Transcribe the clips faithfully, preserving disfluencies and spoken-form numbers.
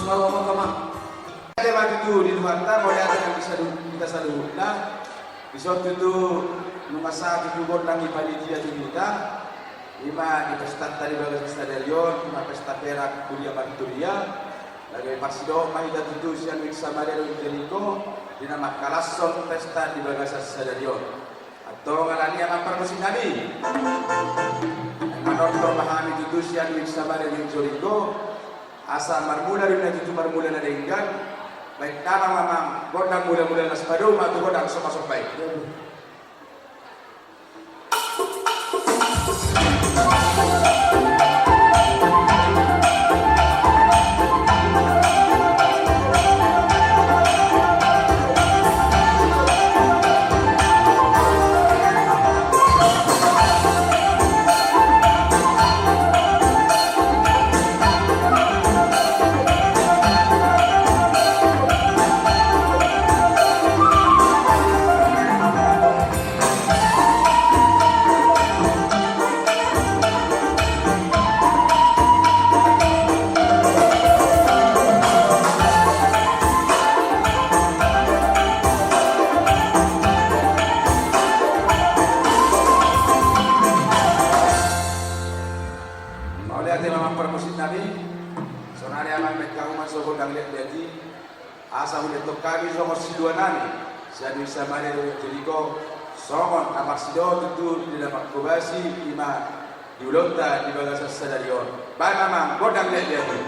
Mauliate ma tutu di Tuhanta, mauliate ma di hita saluhutna. Dison tutu nunga sahat tutu gondang ni panitia tu hita. Ima di pestanta di bagasan sadari on, ima pesta perak Huria Marturia. Laho parsidohot ma hita tutu sian Wik Samaria dohot Jeriko di na mangkalashon pesta di bagasan sadari on. Antong alani i amang parmusik nami, naeng manortor ma hami tutu sian Wik Samaria dohot Jeriko. Asa marmula do i na tutu marmula na denggan. Baen damang ma amang gondang mula-mula na sipadomu ma tu gondang somba-somba i. Mauliate ma amang parmusik nami. Sonari amang mengkauma so gondang liat-liat i. Asa hulean hami songon silua nami sian Wik Samaria dohot Jeriko, songon na parsidohot tutu di na mangkobasi ima di ulaonta di bagasan sadari on. Baen ma amang gondang liat-liat i.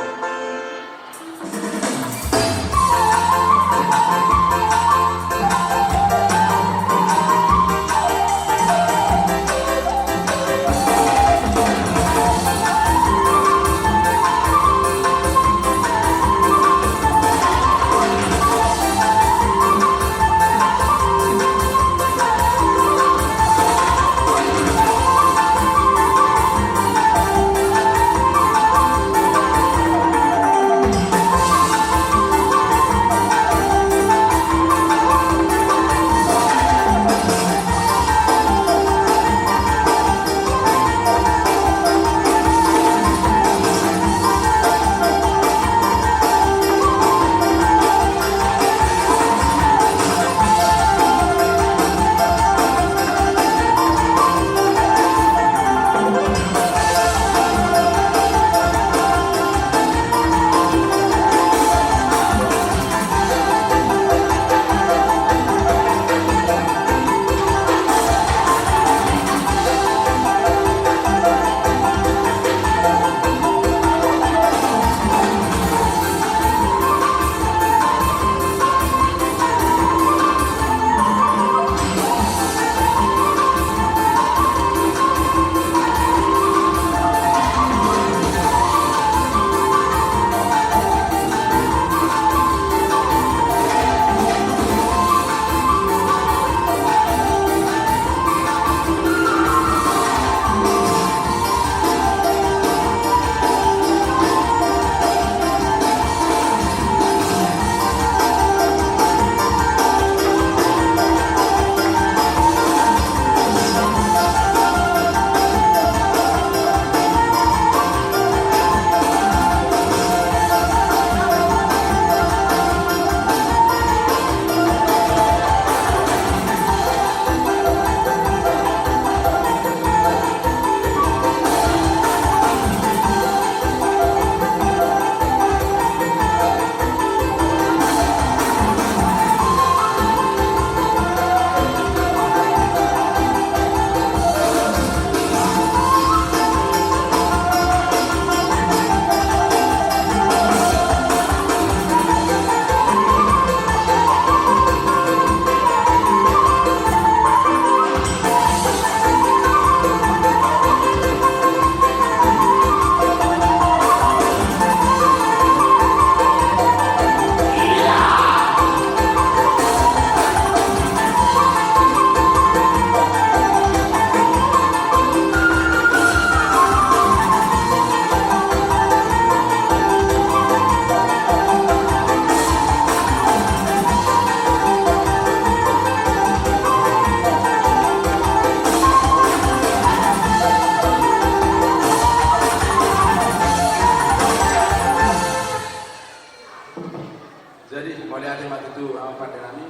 Tutu, amang pande nami.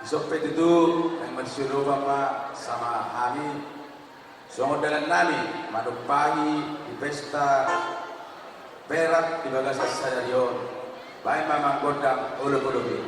Dison pe tutu, naeng marsiolopan ma sama hami songon dalan nami manumpahi di pesta perak di bagasan sadari on. Baen ma amang gondang olopolop i.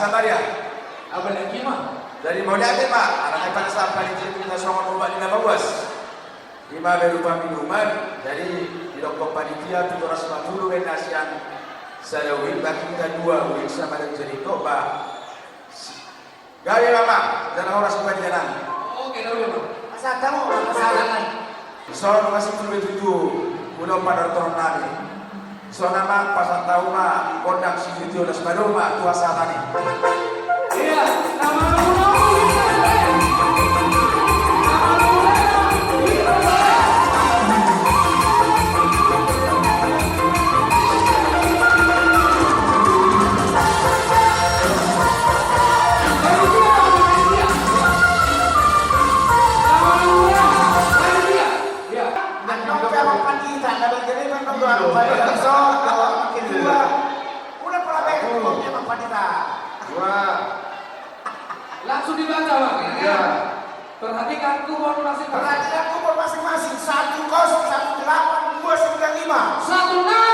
Maria. Apa lagi, Ma? Jadi mauliate ma, ala nunga pasahat panitia tu hita songon obat ni na mauas. Ima berupa minuman, jadi didokkon panitia pitu ratus lima puluh baen na sian sada uin, berarti hita dua uin sama dengan jadi kok, ba. Gabe ma, jala horas tu panitia nami. Oke, gabe ma. Pasahat hamu, pasahat hamu. Songon na masih tu betutu, udah pada tonton nami. Songon i ma pasahat hamu ma gondang sititi olas madoma tu hasahatan i. Iya, nama lu, nama lu, nama lu. Iya. Nang nong pe Amang Pandita, na bagian i nang nong do Amang Pandita, so, do Amang Ketua. Udah pola baen, pokoknya Amang Pandita. Wah. Langsung dibaca, Bang, ya kan? Iya. Perhatikan kupon masing-masing. Perhatikan kupon masing-masing. Satu kosong satu delapan dua sembilan lima. Satu enam.